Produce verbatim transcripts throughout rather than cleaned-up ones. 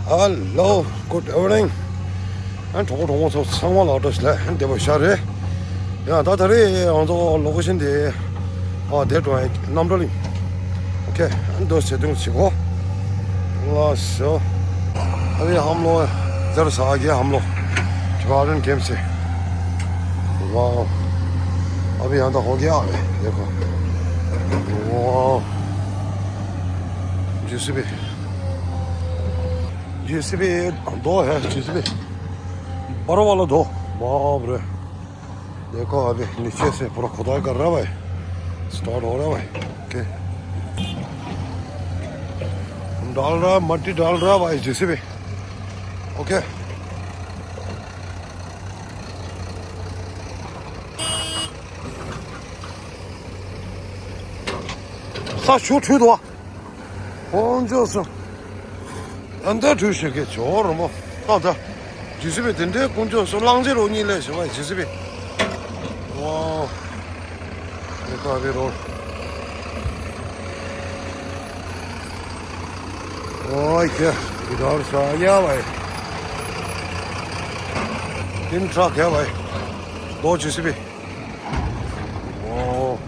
Hello, good evening. ཨན་གྲོགས་པོ་གྲོགས་མོ་ཚོ་ཚང་མ་ལ་བཀྲ་ཤིས་བདེ་ལེགས་བདེ་པོ་ཤར་རེད། ཡང་ད་ད་རེས་ང་ཚོ་ལོ་ཀེ་ཤན་དེ་ཨ་དེ་འགྲོ་ཡ་རྣམ་གྲོལ་གླིང་། ཨོ་ཁེ། ཨན་དོ་ཟེ་དུང་ཆི་གོ། ལ་སོ། अभी हम लोग इधर से आ गया हम लोग। किबारन गेम से। वाह। अभी यहाँ तो हो गया है, देखो। वाह। जेसीबी। जेसीबी दो है, जेसीबी। बड़ा वाला दो। बाप रे। देखो, अभी नीचे से पूरा खुदाई कर रहा है भाई। स्टार्ट हो रहा है भाई। ओके। डाल रहा है, मट्टी डाल रहा है भाई, जेसीबी। ओके। ས་ཞོ་འཁྲུད་དོ། དཀོན་མཆོག་གསུམ། ཨ་འདྲ་འཁྲུད་ཤེས་ཀྱི་ཇོ་རོ་མོ། ཨ་ད། ཇི་སི་པི་དེ་འདྲའི་དཀོན་མཆོག་གསུམ་གླང་ཆེན་རོ་གཉིས་ལས་བྱུང་བ་ཇི་སི་པི། ཝའོ། དེ་ཀ་རེ་རོ། ཨོ་ཁེ། དེ་ལྟར་ས་ཡ་བའི། ཏིན་ཁྲག་ཁེ་བའི། རྡོ་ཇི་སི་པི། ཨོ།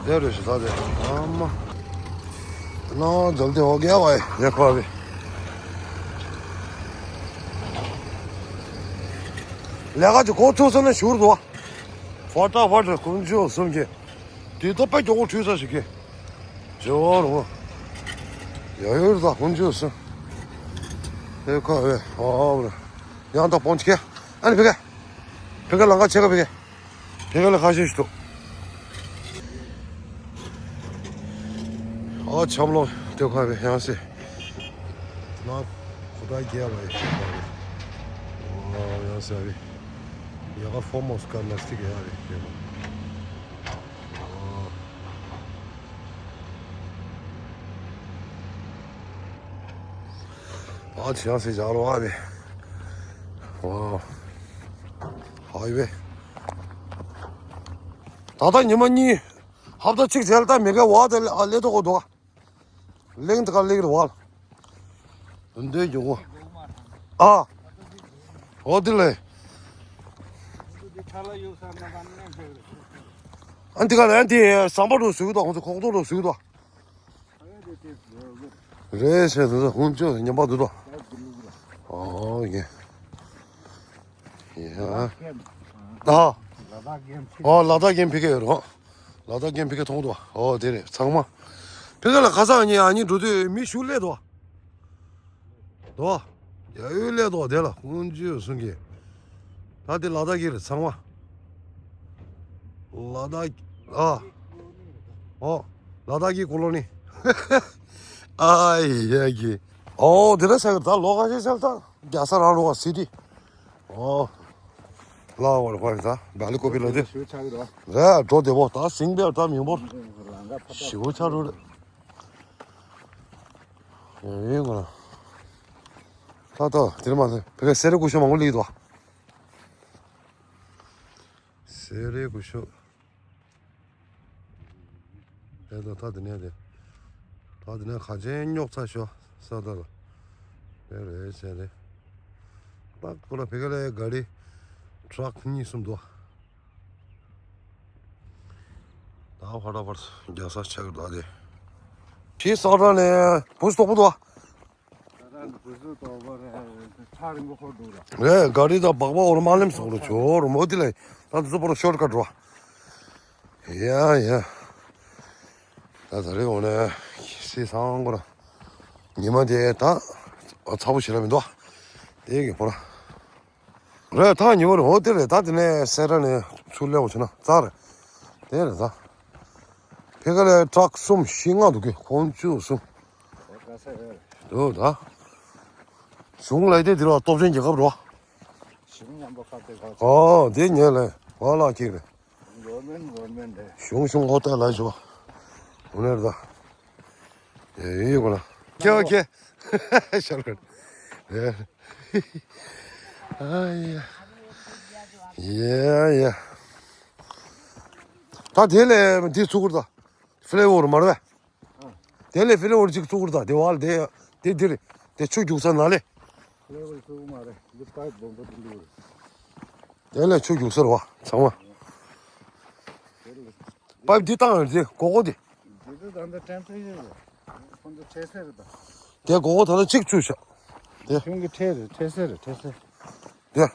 དེ་རེ་ཞིག་ད་དེ། ཨ་མ། ནོ་འཛོམས་ཏེ་ཧོ་གེ་བའི་ཡེ་ཁོ་བའི། ལས་ཀ་ཅིག་གོ་ཐུབ་སོང་ན་ཞུར་དུ། ཧྥ་ཏ་ཧྥ་ཏ་དཀོན་མཆོག་གསུམ་གྱི། དེ་ལྟ་དཔེ་མགྱོགས་པོ་འཁྲུད་ས་ཞིག་གི། ཇོ་རོ། ཡ་ཡོར་ད་དཀོན་མཆོག་གསུམ། ཨེ་ཁ་ཨེ་ཨ་ཨ། ཡང་ད་པོན་ཆི་ཁེ། ཨ་ནི་ཕི་ཁེ། ཕི་ཁེ་ལང་ཀ་ཆེ་ཁ་ཕི་ཁེ། ཕི་ཁེ་ལ་ཁ་ཤས་ཤིག་ཏུ། ཨ་ཆམ་ལོ་ཏེ་ཁ་བའི་ཡང་སེ། ན་ཁོ་ད་རྒྱལ་བ་ཡི་ཤེས་པ་རེད། ཨ་ཡང་སེ་རེད། ཡ་ག་ཧྥོ་མོ་སི་ཀ་ན་སི་ཏི་ཀ་ཡ་རེད་ཤེས་པ། ཨ་ཆི་ཡང་སེ་ཇག་རོ་ཨ་རེད། ཝའོ། ཧའི་ཝེ། ད་ལྟ་ཉི་མ་གཉིས། ཧབ་ཏ་གཅིག་རྗེས་ལ་ད་མི་ག་བ་དེ་ལ་ལེ་ཏོ་གོ་འདུག་གླིང་དེ་ག་གླིང་རེད་བ། འདོད་ཀྱི་འོ། ཨ། འོ་དེ་ལས། ཨ་འདི་ག་ལ་འདི་ཟམ་པ་རུ་བཟོས་དང་ཁོང་ཚོ་ཁོག་ཏོ་རུ་བཟོས་དང་། རེད་ཟེར་དུ་ཧུན་ཅོ་ཉམས་པ་འདུག་དང་། ཨོ་ཡེ། ཡེ། ཨ། ཨོ་ལ་དྭགས་རྒན་ཕི་ཁེ་ཡོད་རོ། ལ་དྭགས་རྒན་ཕི་ཁེ་མཐོང་འདུག་ཨོ་དེ་རེད་ཚང་མ། ཕི་ཁེ་ལ་ཁ་སང་ཉིན་ཨ་ནི་འགྲོ་དུས་མི་ཞུ་སླེབས་འདུག་དོ། ཡ་ཡོད་ལས་དོ་དེ་ལ་ཀུན་སྤྱོད་གསུང་གི། ད་དེ་ལ་དྭགས་ཀྱི་རེད་ཚང་མ། ལ་དྭགས། ཨ། ཨོ། ལ་དྭགས་ཀྱི་ཀོ་ལོ་ནི། ཨ་ཡ་གི། ཨོ་དེ་ར་ས་གི་ད་ལོ་ག་ཤེས་ཤལ་ད། རྒྱ་ས་རང་རོ་བ་སི་ཏི། ཨོ། ལ་བར་བར་ད་བ་ལི་ཀོ་པི་ལ་དེ། ཞུ་ཆག་གི་རོ། ར་འགྲོ་བདེ་པོ་ད་སིང་བེར་ད་མི་འབོར། ཞིའུ་ཆ་རུ་རེད། ཡིན་གོ། ད་ལྟ་དེར་མ་ཟད་བོད་སྐད་སེ་རེ་ཀུ་ཤོ་མང་པོ་ལིག་འདུག་སེ་རེ་ཀུ་ཤོ། ཨེ་ད་ད་དེ་ནས་དེ། ད་དེ་ནས་ཁ་ཆེན་རྙོག་ཚ་ཤོ་ས་ད་ལ། དེ་རེད་ཟེར་རེད། ད་ཁོ་ལ་བོད་སྐད་ལ་ག་རི་ཊྲག་གཉིས་གསུམ་འདུག་ད་ཕ་ར་བར་རྒྱ་ས་ཆགས་འདུག་དེ། ཕྱི་ས་ར་ནས་བུ་སྟོག་པོ་འདུག་རེད། ག་རི་དང་སྦག་སྦག་འོར་མ་ལེམ་སོགས་ལ་ཇོ་རུ་མོ་དེ་ལས་ད་དུ་པོ་རུ་ཤོར་ཀ་འགྲོ། ཡ་ཡ། ད་ད་རེས་འོ་ན་སི་སང་གོ་ར། ཉི་མ་དེ་ད་ཚ་པོ་ཞེ་ལ་མི་འདུག་དེ་གི་པོ་ར། རེད་ད་ཉི་མ་རེད་འོ་དེ་རེད་ད་དེ་ནས་སེ་ར་ནས་ཚུར་སླེབས་འོ་བྱས་ན་རྩ་རེད། དེ་རེད་ད། ཕེ་ག་ལས་ཊྲག་གསུམ་བཞི་ལྔ་འདུག་གི་ཁོང་ཚོ་གསུམ། འདུག་ད། གཞུང་ལ་དེ་དེ་ར་སྟོབས་ཆེན་རྒྱལ་ཁབ་རོ། གཞུང་ཉམས་པ་ཁ་དེ་ག་ཨོ་དེ་ཉེ་ལས་བ་ལག་ཁྱེར་རེད། གཞུང་གཞུང་ཧོ་ཏ་ལ་ཞོ། འོ་ནས་རེད་ད། ཡེ་ཡེ་གོ་ལ། ཁྱེད་ཁྱེད། ཤར་ག་ཨ་ཡ། ཡ་ཡ། ད་དེ་ལས་འདི་ཚུགས་ཀྱི་རེད་ད། ཕི་ལེ་ཝར་མ་རེད་པས། དེ་ལས་ཕི་ལེ་ཝར་གཅིག་ཚུགས་ཀྱི་རེད་ད་དེ་བ་ལ་དེ་དེ་འདིར། དེ་ཆུ་རྒྱུག་ས་ན་ལེ། ལེ་བལ་སུ་མ་རེད། འདི་པའིབ་སྦོམ་པོ་འདི་འདུག་དེ་ལས་ཆུ་རྒྱུག་ས་རེད་བ། ཚང་མ། དེ་ལ། པའིབ་འདི་བཏང་ཡོད་དེ་སྒོར་སྒོར་དེ། འདི་ཚོ་ད་ལྟ་ཕྲན་ཚེགས་ཡོད་རེད། ཁོང་ཚོ་ཁྲལ་སེ་རེད་ད། དེ་སྒོར་སྒོར་ད་ལྟ་གཅིག་བཅུ་བྱ། དེ། ཁྱོད་ཀྱི་ཁྲལ་རེད། ཁྲལ་སེ་རེད། ཁྲལ་སེ། དེ།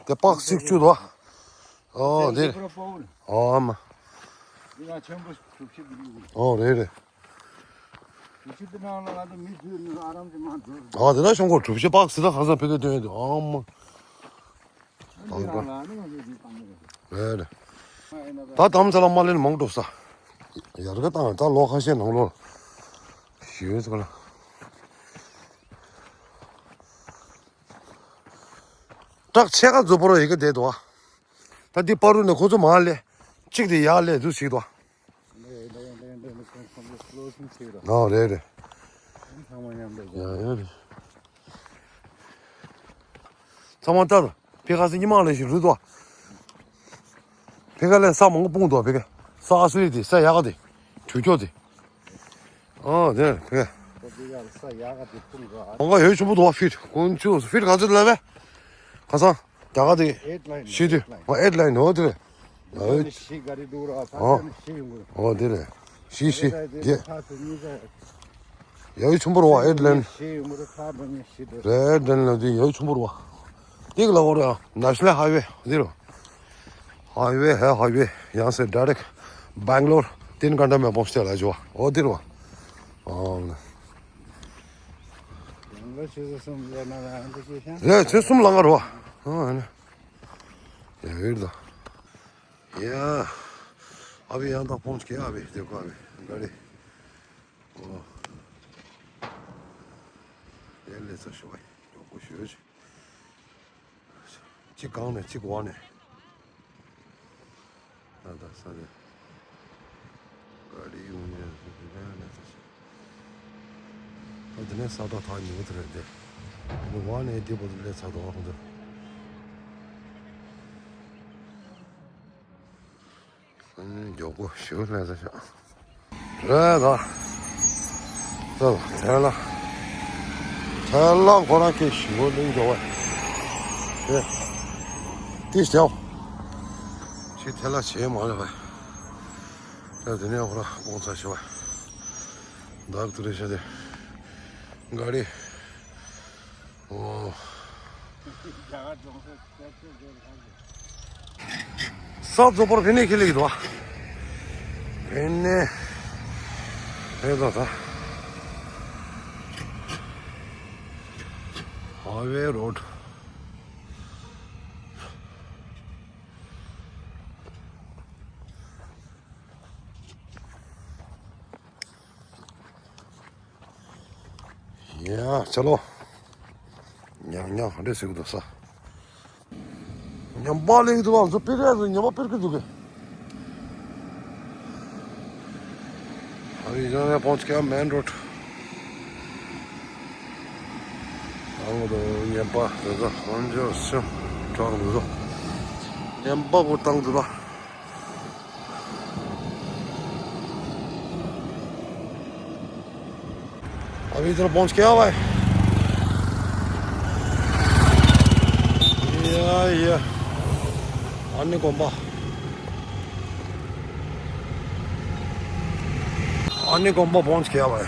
དེ་པགས་གཅིག་བཅུ་དོ། ཨོ་དེ་རེད། ཨོ་མ། འདི་ང་ཆེན་པོ་གྲུ་བཞི་འདི་ཡོད་རེད། ཨོ་རེད་རེད། གྲུ་བཞི་འདི་ནང་ལ་ང་ཚོ་མི་བསྡུས་ནས་ཨ་རམ་གྱི་མ་འགྲོ། ཨོ་དེ་ན་ཤོང་གོ་གྲུ་བཞི་པགས་གཅིག་ད་ཁ་སང་ཕ་གིར་སྟོན་ཡོད་དེ་ཨོ་མ། རེད། ད་དམ་ཚ་ལ་མ་ལེན་མང་འགྲོ་ས། ཡར་ག་བཏང་ད་ལོ་ཁ་ཤས་ནང་ལོ། ཞུས་ཟེར་ལ། བྲག་ཕྱེད་ཀ་རྫུ་འཕོ་རོ་ཡི་གེ་བསྡད་འདུག་ད་འདི་པ་རུ་ནས་ཁོ་ཚོ་མ་ལས། གཅིག་དེ་ཡར་ལས་འདུག་ཞིག་འདུག་ཨོ་རེད་རེད། ཡང་ཡང་རེད། ཚང་མ་ལྟར། ཕི་ཁ་སི་ཉི་མ་ལ་ཞིག་རུད་དོ། ཕི་ཁ་ལ་ས་མང་པོ་སྤུངས་དོ་ཕི་ཁ། ས་ཨ་སུ་རི་དེ་ས་ཡག་ག་དེ། ཆུ་ཁྱོག་དེ། ཨ་དེ་ཕི་ཁ། ས་ཡག་ག་དེ་སྤུངས་དོ། མང་ག་ཡོད་ཆུང་པོ་དོ་ཕིཊ་ཀུན་ཆུ་ཕིཊ་ག་ཚོད་ལ་བས། ཁ་སང་། རྒྱ་ག་དེ། ཤི་དུས། ཨ་ཨེཊ་ལན་ནོ་དེ་རེད། ཡ་ཡོད། ཤི་ག་རེ་འདུག་ར་ཕ་ཨོ། ཤི་ཡོང་གི། ཨོ་དེ་རེད། ཤི་ཤི་རྒྱས། ཡ་ཡོད་ཆུང་པོ་རོ་ཨེཊ་ལན། ཤི་ཡོང་གི་ར་ཕ་ཤི་དུས། རེད་ཨེཊ་ལན་ལ་དེ་ཡ་ཡོད་ཆུང་པོ་རོ། དེ་ག་ལ་འོ་ར་ནེ་ཤ་ནལ་ཧའི་ཝེ་དེ་རོ། ཧའི་ཝེ་ཧེ་ཧའི་ཝེ་ཡང་སེ་ཌའི་རེག་བེང་ལོར་ཏིན་གྷན་ཊ་མེ་པོང་སྟེ་ལ་ཇོ་ཨོ་དེ་རོ། ཨོ། རེད་ཚེ་གསུམ་ལ་ང་རོ། ཨོ་ནི། ཡ་ཡོད་དོ། ཡ། ཨ་བི་ཡང་དག་ཕོངས་ཀྱི་ཨ་བི་དེ་ཀོ་ཨ་བི་འགའ་རེ། ཨོ། ཡ་ལེ་ཚ་ཤོ་བའི་ཡོ་ཀོ་ཤོ་ཅི། གཅིག་གང་ནས་གཅིག་བ་ནས། ད་ད་ས་རེ། ག་རེ་ཡོང་ནས་ཡ་ལེ་ཚ་ཤོ། ད་དེ་ནས་ས་ཐག་ཐག་ཉེ་བོ་དེ་རེད་དེ། དེ་ནས་འོག་ནས་དེ་བར་དུ་སླེབས་ཚར་འདུག་ཁོང་ཚོ། ཨ་ནི་མགྱོགས་པོ་ཞིག་སླེབས་ཚར་ཤག་རེད་ད། ད་དེ་ལ། དེ་ལ་ཁོ་རང་སྐད་ཞིག་པོ་གླེང་འགྲོ་བ། དེ། དེ་ཞེའོ། ཅི་དེ་ལ་བྱེད་མ་རེད་པ། ད་དེ་ནས་ཁོ་རང་སྤོང་ཚར་ཤག་བ། བདག་ཏུ་རེ་ཤ་དེ། ག་རེ། ཨོ། ས་རྫོགས་པར་ཕེ་ནེ་ཁེ་ལེ་གི་དོ། ཕེ་ནེ། ཕེ་དོ་ད། ཧའི་ཝེ་རོཌ། ཡ་ཆ་ལོ། ཉག་ཉག་འདྲེ་ཟེར་གི་འདུག་ས། ཉམས་པ་ལེགས་འདུག་ང་ཚོ་སྤེལ་ཡ་ཉམས་པ་སྤེལ་གི་འདུག་གི། ཨ་ནི་ཡང་ཡང་པོན་ཆེ་ཁེ་མེན་རོཌ། ཨང་དོ་ཉམས་པ་དེ་ཚོ་ཧོན་ཇོ་སུ་གྲོགས་འདུག་ཟོ། ཉམས་པ་བོ་བཏང་འདུག་ལ། अभी इधर पहुंच गया हुआ है। या, या। अन्य कोम्बा। अन्य कोम्बा पहुंच गया हुआ है।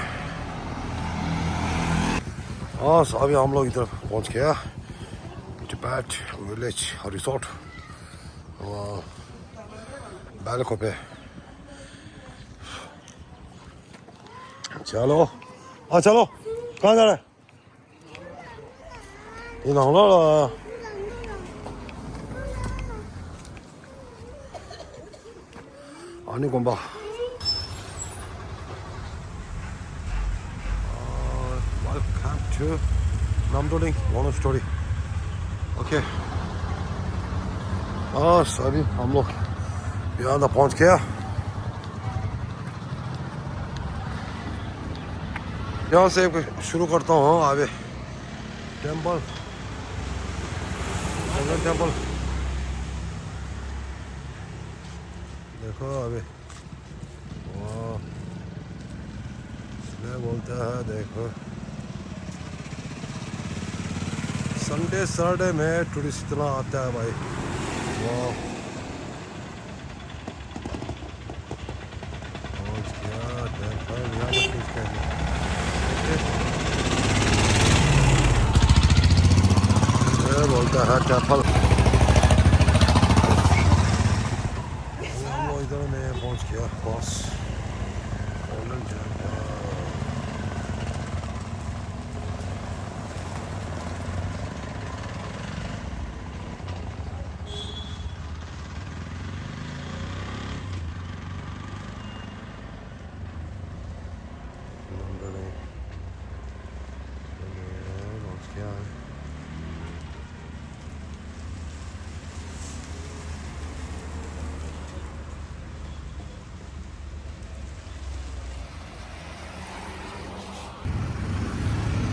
हाँ, अभी हम लोग इधर पहुंच गया। Tipat village resort। बैलकोपे। चलो। हाँ, चलो। कहाँ जा रहे हैं? ये नहला ला। Ani Gomba. Uh, welcome to Namdoling monastery. Okay. बस अभी हम लोग यहाँ तक पहुँच गया। यहाँ से शुरू करता हूँ अभी। टेम्पल। Golden temple. देखो अभी। वाह। इसमें बोलता है देखो। संडे सैटरडे में टूरिस्ट इतना आता है भाई। वाह। पहुंच गया, डैम पर, यहाँ पर कुछ करना। ये बोलता है टेम्पल। हम लोग इधर में पहुंच गया, बस। Golden temple.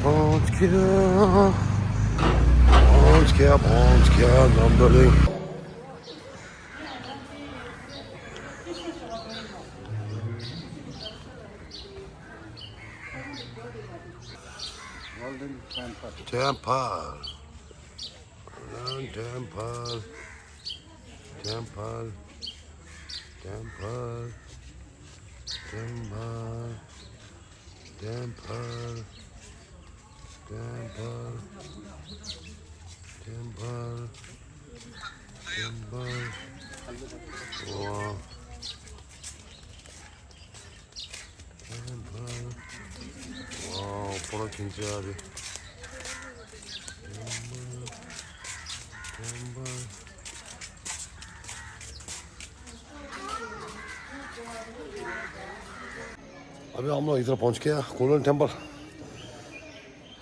पहुंच गया, पहुंच गया, पहुंच गया, number. Golden Temple. Temple. Temple. Temple. Temple. Temple. Temple. Temple. Temple. Wow. Temple. Wow, पूरा खींचा अभी। Temple. Temple. अभी हम लोग इधर पहुंच गया, गोल्डन टेम्पल।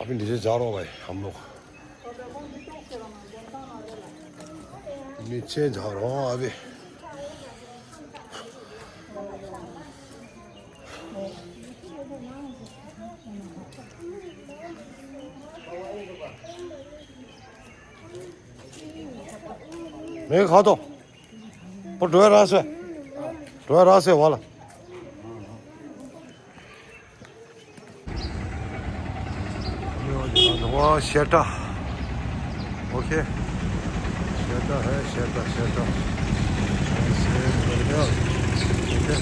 अभी नीचे जा रहा हूँ भाई हम लोग, नीचे जा रहा हूँ अभी। मैं खा दो। पर डोया रास है, डोया रास है वाला। वाह, शेटा। ओके। शेटा है, शेटा, शेटा। ऐसे बढ़िया। ठीक है।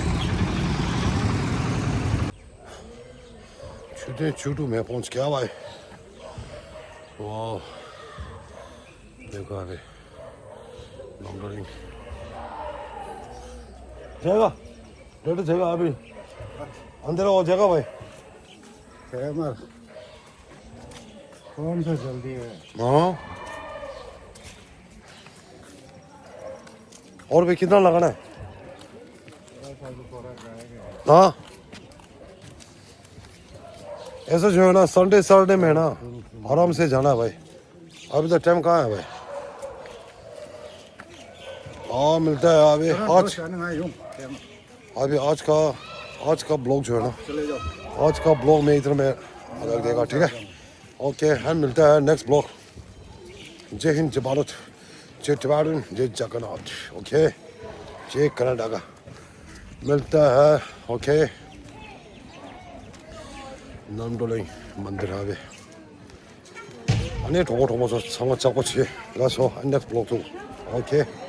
छुट्टे छुट्टू में पहुंच गया भाई। वाह। देखो अभी। North doling. जाएगा? डेढ़ जगह अभी। अंदर हो जाएगा भाई। कैमर। कौन सा जल्दी है? हाँ। और भी कितना लगाना है? हाँ। ऐसा जो है ना, संडे सैटरडे में ना, आराम से जाना है भाई। अभी तो टाइम कहाँ है भाई? हाँ, मिलता है अभी। आज, अभी आज का, आज का ब्लॉग जो है ना, आज का ब्लॉग में इधर में रख देगा, ठीक है? ओके, हम मिलता है नेक्स्ट ब्लॉग। जय हिंद, जय भारत, जय टिबेटन, जय जगन्नाथ। ओके, जय कर्नाटका। मिलता है। ओके। नॉर्थ डोलिंग मंदिर हावे। अने ठोको ठोको सो संग चको छे। लासो, नेक्स्ट ब्लॉग तू। ओके।